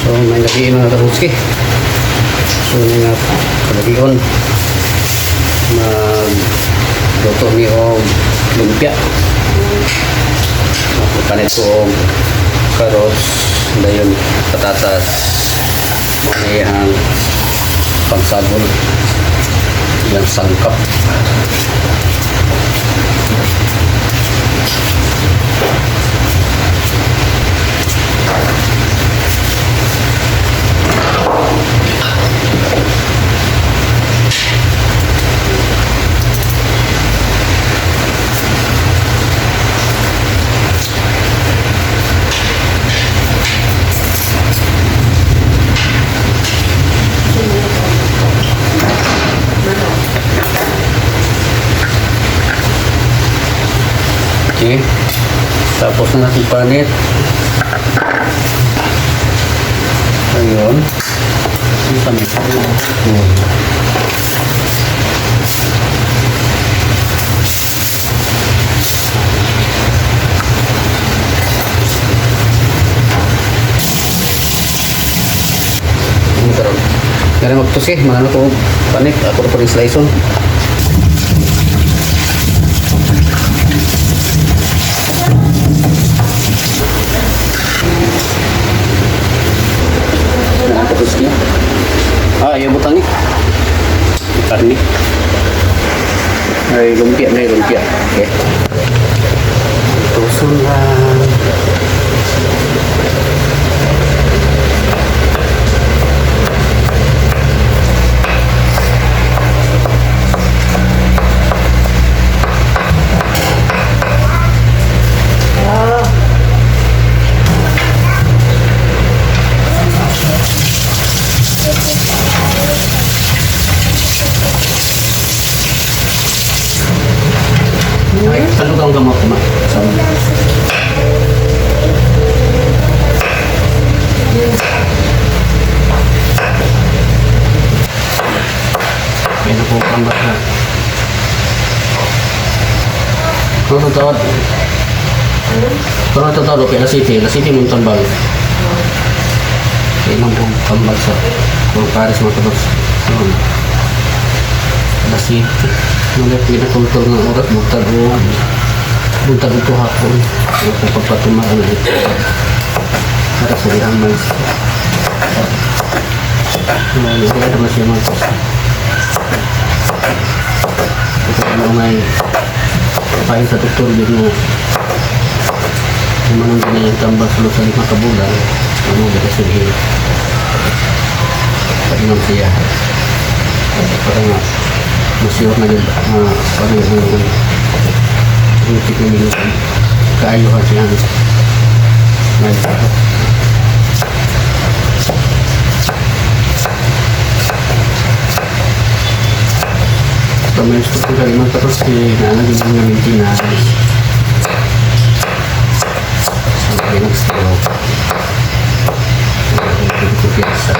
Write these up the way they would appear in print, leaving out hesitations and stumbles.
So may gabi, mga karuski. So may nga kalagion. Magluto ni og lumpia. Magpalit ko og carrots, dayon patatas, mga iyang pangsagol, iyang sangkap. Okay. Tapos na natin panit. Ayun. Yung panit. Ano karon? Kaya magtusi, mga ano to, panit. Ako na po rin slice on. Tapos niya. Ah, ayaw butang ni. Karni. Ay, lumpia na lumpia. Okay. Tuson lang. Ay, ano kang gamot ma? Sa. Kaya po ang bata. Ano tawad? Ano tawad? Okay, La City. La City mong tambal. Kaya lang pong tambal sa kung Paris mga kabos. Ano? La City. Mga pinakultol ng oras, buntag o buntag ito hapon. Ano kung pagpatumaan na ito. Para sa ihang mas. Ano, hindi naman siya mga kabos. Ito ano ngay pahin sa doktor din mo yung manong ganyan tambal sulod sa 5 ka bulan, ano ba kasi painom siya para nga masyur na yun na parang yung muntik na yun kaayuhan siya ngayon. So, may gusto ko sa limang tapos kay naalagin nga maintenance. So, ay nag-stroke. So, kumpiyansa.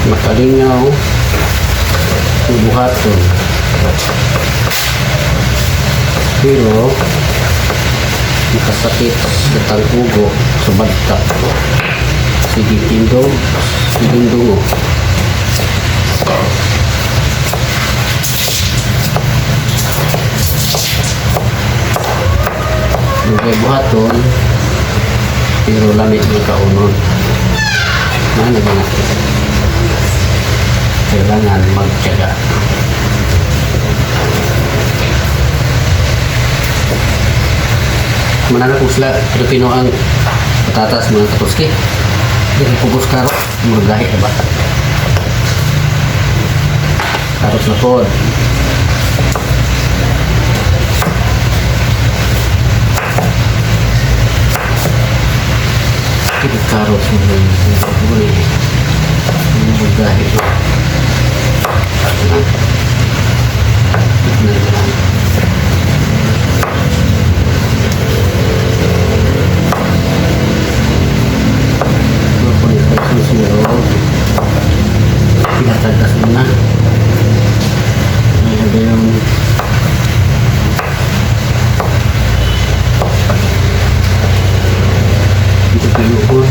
Makalingaw, buhaton. Pero, makasakit sa tangkugo sa bagtak. Sige tindog, sige dungo. Dugay buhaton pero lami ang kaunon. Ano ba na? Kailangan magtiyaga. Manana kung sila Pilipino ang patatas, mga katoski. Hindi pugos karot, murgahi na ba? Karot na po. Kini karot mo murgahi ba? Na lang. Pinatagdas mo na. Ayan ba yung ito pinuon.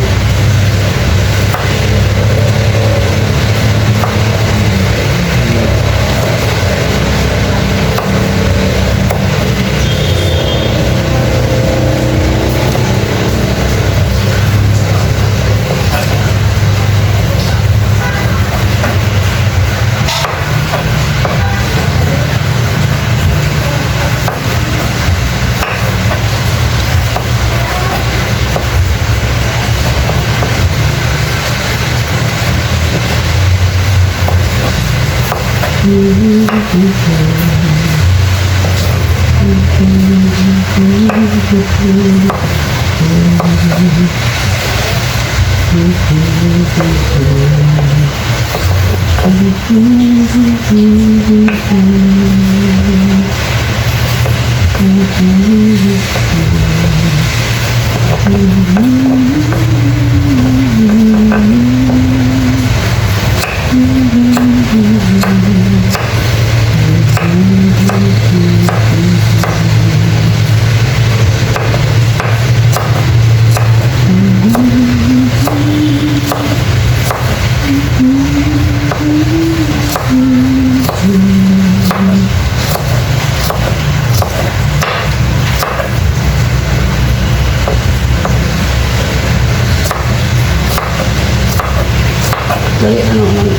Dali ano lang.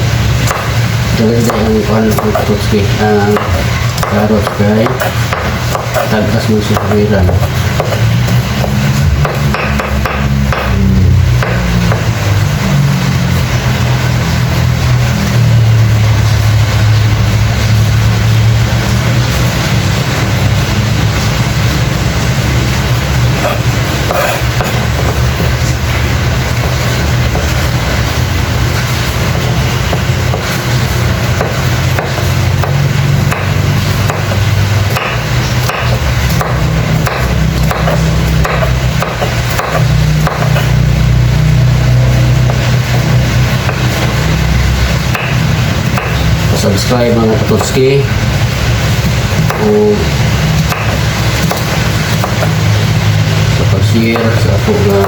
Dali dali ang kuan ng katoski. Ang carrots kay tagdas mo sa kawiran. Subscribe, mga katotski, o sa pag-share sa ako nga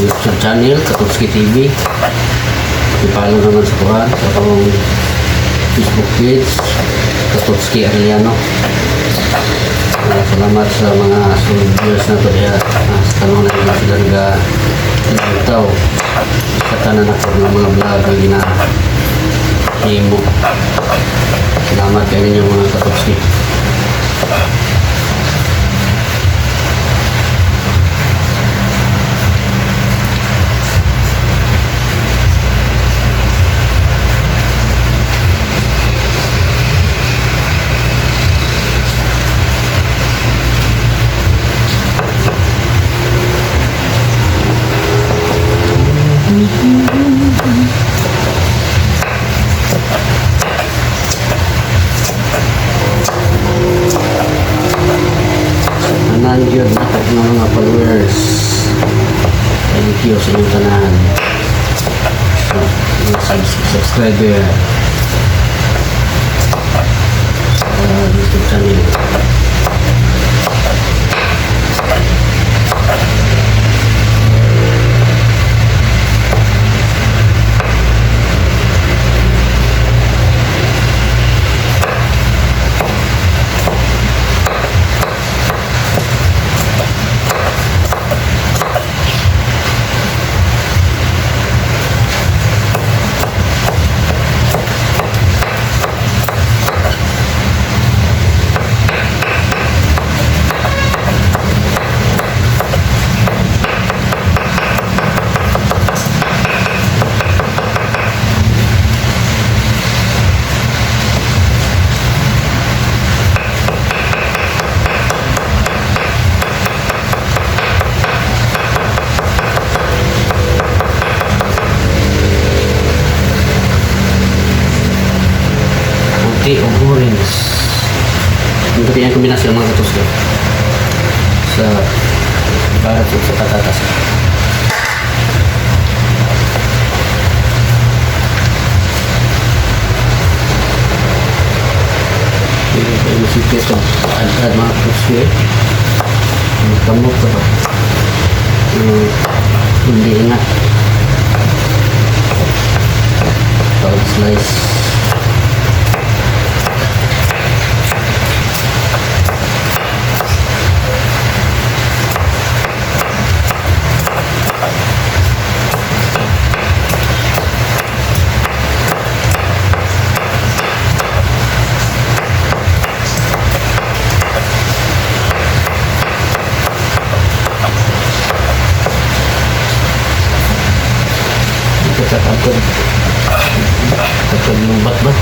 YouTube channel, Katotski TV. I-follow naman sa kuhan sa akong Facebook page, Katotski Arellano. Salamat sa mga solid viewers na to diha. Sa tanong na nila sila naga tao sa tanan ako ng mga vlog ang gina himo. Salamat kayo ninyo, mga katotski. Tanan yun ako ng mga followers, thank you sa inyong tanan, mga subscriber sa YouTube channel. Puti o orange. Ang puti ang kombinasyon, mga katos, sa carrots ug sa patatas. Hindi kayo masipit sa ad-ad, mga katos, eh. Ang kamot ka ba? Hindi na. Pag slice. Pagkatagod. Pagkalubat ba?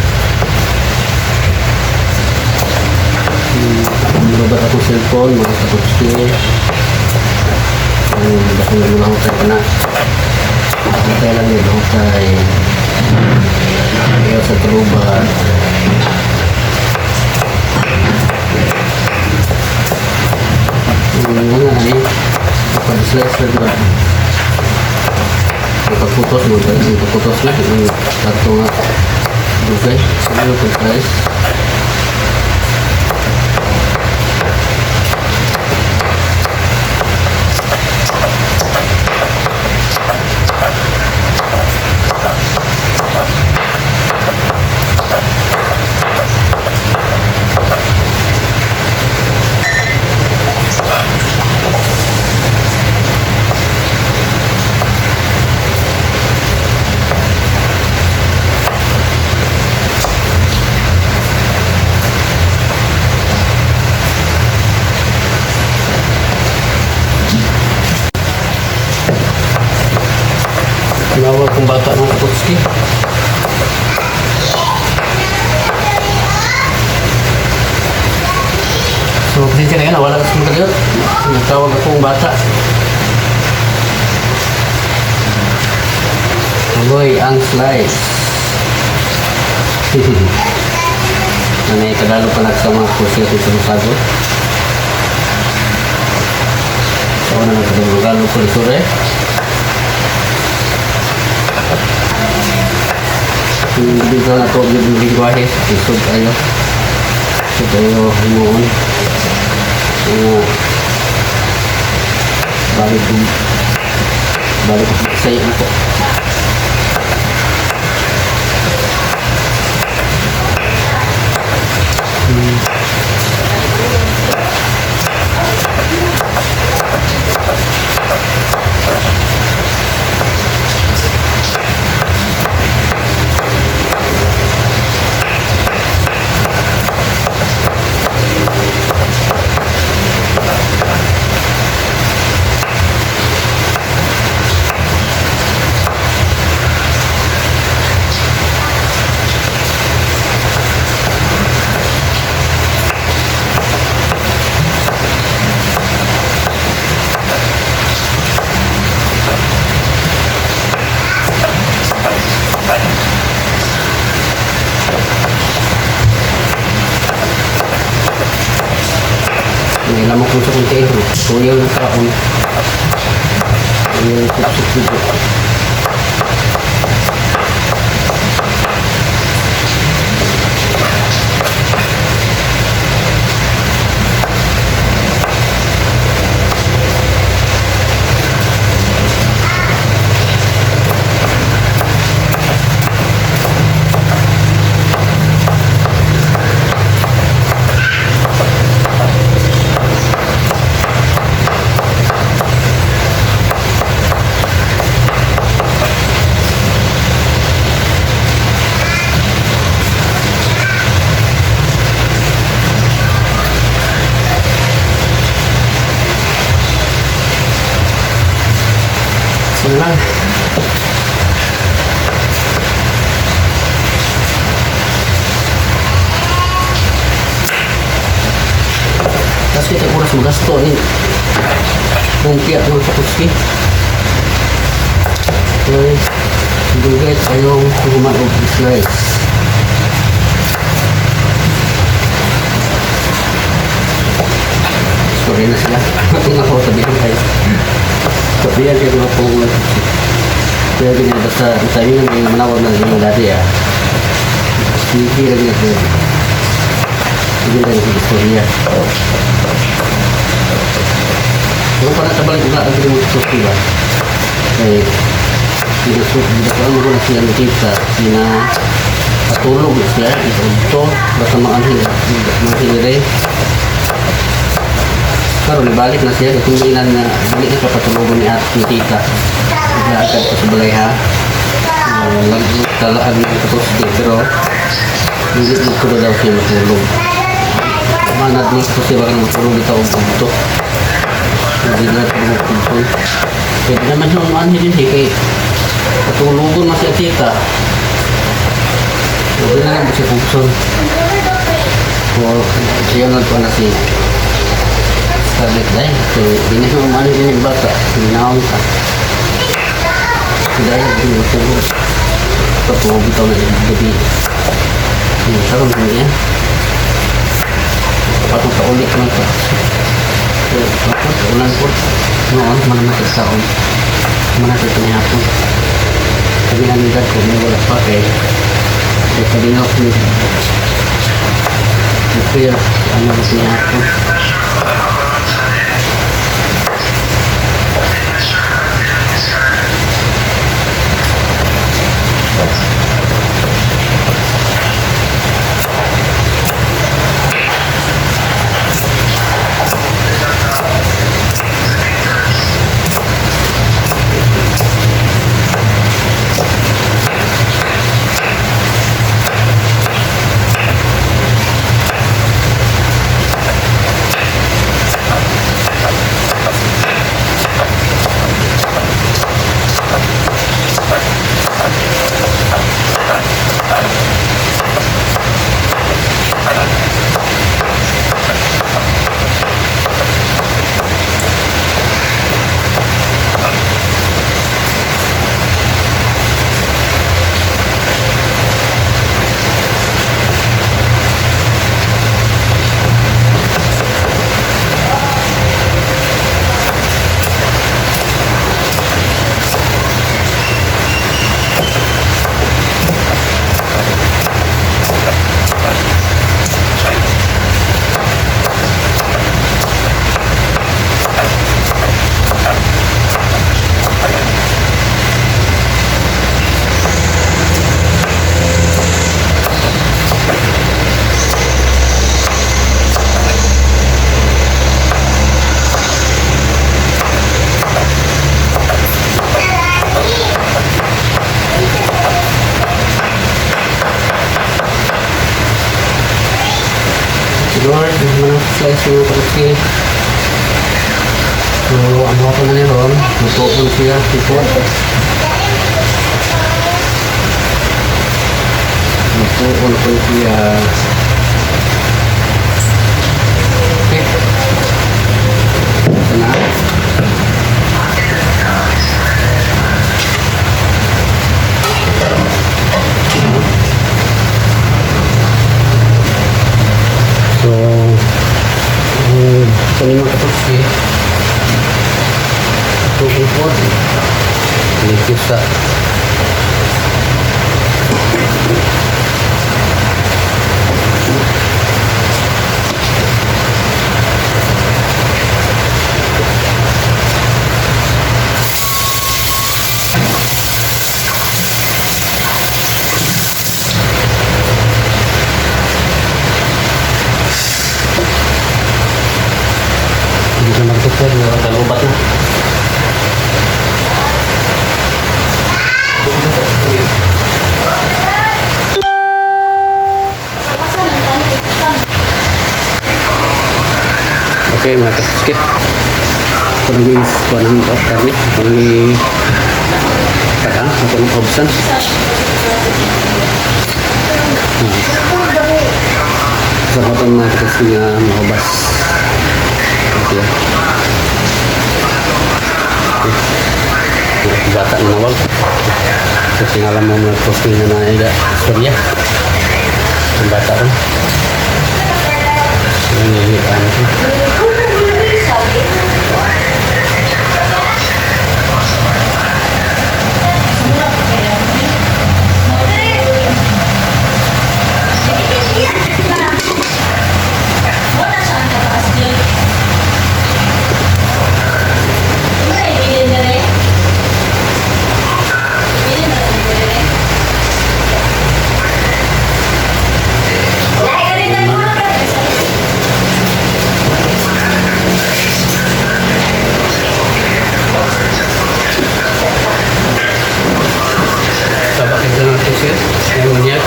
Lubat akong cellphone, mga katutsi. Ang basta mga hukay pa na. Hukay lang yun, hukay. Ayaw sa tulubat. Ano na eh. Pag-slice na ba? Pagputos mo, pagputos na. Yung tatlo nga. Dugay. Ano yung pag-slice? Tinawag kong bata, mga katutski. So, pasensya na yan. Wala kasi mga kadiyot. Natawag akong bata. Tuloy ang slice. Nanay, Tagalog pa sa mga kursi at sumasagot. So, ano na Tagalog ko sure. Dito na to yung lingwahe. Isog ayo. Isog ayo himuon. So, balik balik sa iyo po. May lamok mo sa kunti. Tuyo ng taon. Yung suksok. So lang. Tapos kita oras magasto ni. Kung piyak ng sa. Okay. Dugay tayong human og slice. Istorya na sila. Kung ako sabihin kayo. Sabihan kayo mga po. Pero ganyan, basta sabi nga may manawag na yung dati ah. Sige lang niya. Sige lang yung istorya. Kung para sa balik na ang mo sa ba? Eh, ginasukan ko na siya ng tita, sina patulog na siya, ito, basta maanhin rin. Karon balik na siya, kung ilan na, balik na kapatulogon ni at ni tita. Naglaagad ko sa balay ha. Talaag ng katusti, pero hindi mo ko daw siya matulog. Manad mo ko siya baka matulog ito og ito. Hindi na tulog tulog. Pwede naman siya maanhin din eh, kay patulogon man siya tita. Hindi na lang siya pugson. O, siya na na si Scarlett dahil. So, hindi na siya umanin din yung bata. Hinaon ka. Dahil hindi mo tulog. Patulog ito na yung gabi. Yung sarong niya. Patong sa ulit man sa. So, tapos, ulan po. Noon, mananakit sa ulit. Mananakit niya po. Sabi namin dad ko, may wala pa kay. Kaya kalinaw ko ni Prayer, ano ba niya po. Si Lord, mga slice yung kapatid. So, ano ako na ni Ron, natuon siya, tipo. Natuon ko siya. Okay. Ito na. So, ito ni mga kapatid. Ito po. Thank you sa Hindi na magtupad, nakalubat na. Okay mga kasuski. Ito lang yung kuha ng karne. Ito lang yung taka. Ito lang hobsan. Sa katong mga kasuski nga mahubas. Okay. Okay. Bata na nawag. Sa tingalan mo mga kasuski na naida istorya. Ang bata rin. Ano ko.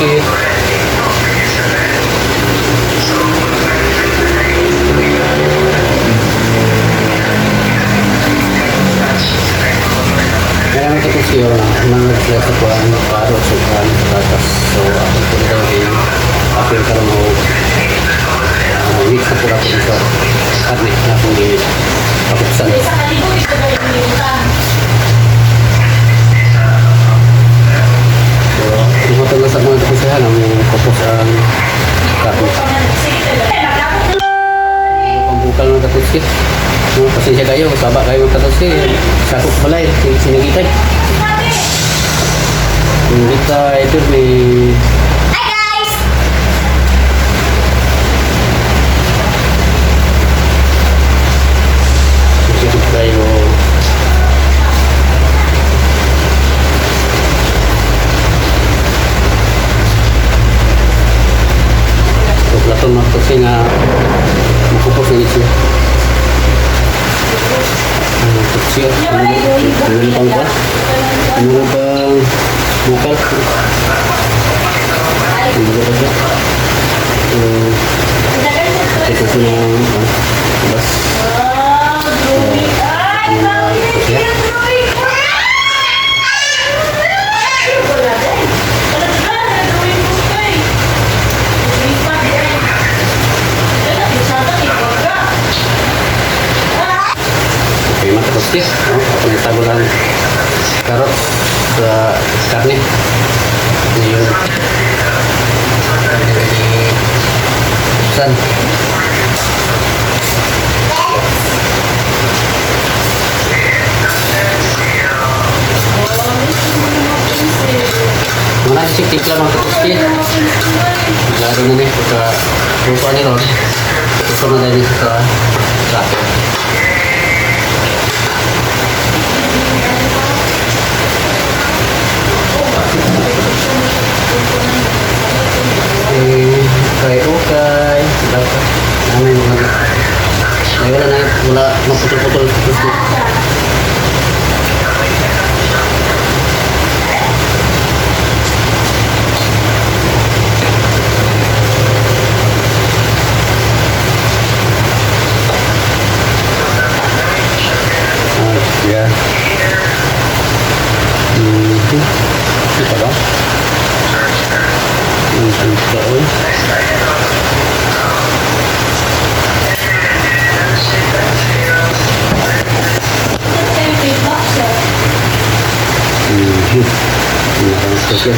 Katuski. Kaya mga katuski, oh, mga sila sa kuhan, paro, sukan, patatas. So, ako po ito ay apil ka mo mix na po ako sa karne na akong kapupsan. Sa kalibo, ito ba yung utang? So, ihotan na sa mga kapusihan ang kapos ang karne. Sige, talaga. Ang bukal ng katuski. No, pasensya kayo, saba kayo ng katuski. Sakop balay, sinigitay. Sinigitay, pirmi. Hi guys! Sinigit tayo. So, plato mga katuski nga makupos na siya. Ang kutsi. Ano pang kuwan? Ano pang bukal? Ano ba siya? So, ito siya ng bas. Wow, drawing. Ay, grabe! Yeah. Drawing! Ay, wala din. Wala ka, drawing book ka eh. Drawing pa din. Wala, isa ka, ikaw ka. Okay, mga katuski. No? Ako nagtago lang carrots sa karne. Ngayon. San? Mga sik timpla, mga katuski. Laro na ni pagka lupa ni ron. Gusto na dahil sa plato. Eh, okay, okay. Dapat namin mga ay, wala na, wala maputol-putol katuski. Ah, yeah. Ito ba? Ito, oy. Meron ko siya.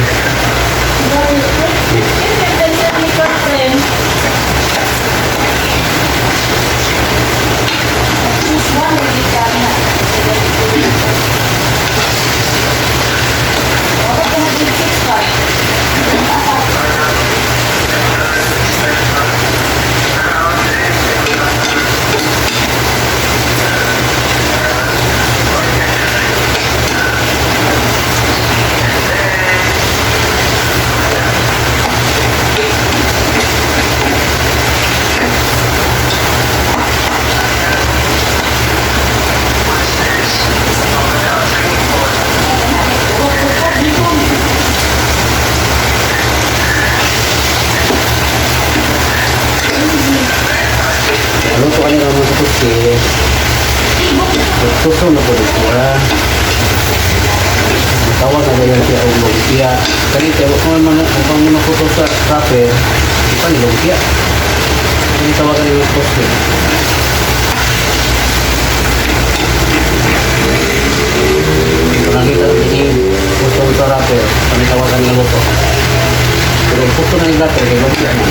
Luto ka nila mga katuski. Tuso na po dito ha. Tawag na ganyan siya og lumpia. Kani kay kung man kung man ko sa wrapper, di pa ni lumpia. Kani tawagan ni mga katuski. Kung nakita ini gusto sa wrapper, kani tawagan ni luto. Pero puto na yung wrapper, kay lumpia na.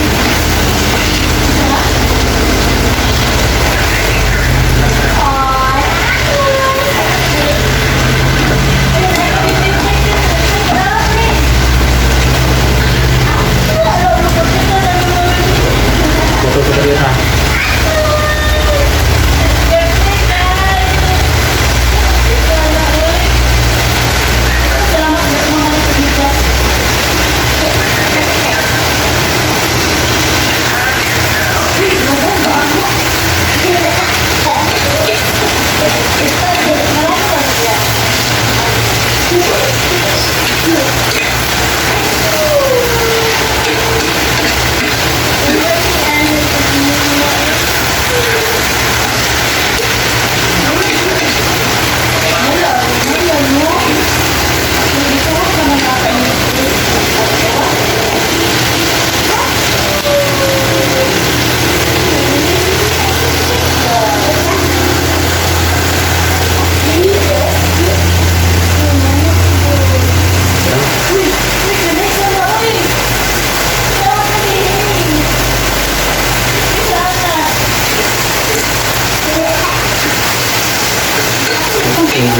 Luto sa dali ha.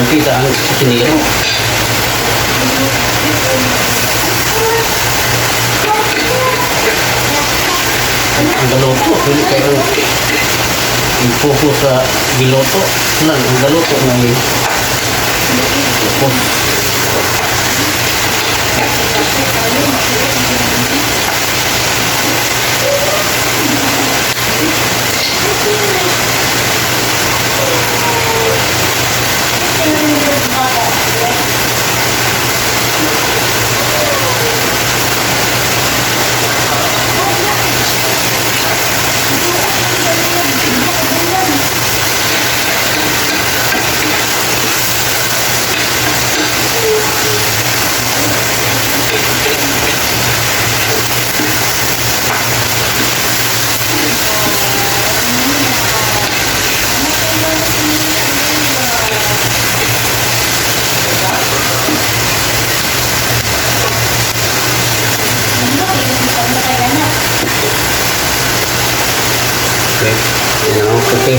Kita ang kusinero. Ang galuto, pwede kayo ang focus sa giloto. Lang, ang galuto may focus. Okay. Yan ang okay.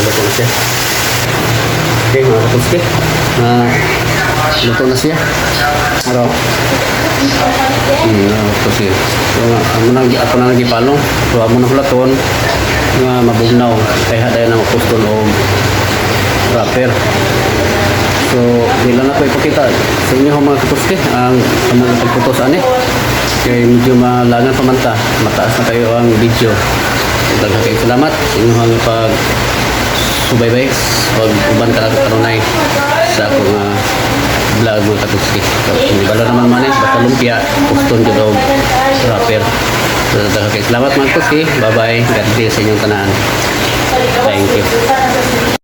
Luto na siya. Okay, mga kaputski. Luto na siya. Ano? Luto siya. So, amo nang ako na gipalong. So, amo na hulaton nga mabugnaw. Kaya dahil na mapuston og wrapper. So, di lang ako ipakita sa inyo, mga kaputski, ang among pagputos ani. Kay medyo malangan pa man ta, mataas na kayo ang video. Daghang kayo salamat sa inyong pag subaybay pag uban ka kanunay sa akong vlog, mga katutski. So, hindi bala naman man eh, basta lumpia, puston jud og wrapper. So, daghang kayo salamat, mga katutski. Bye-bye. God bless sa inyong tanan. Thank you.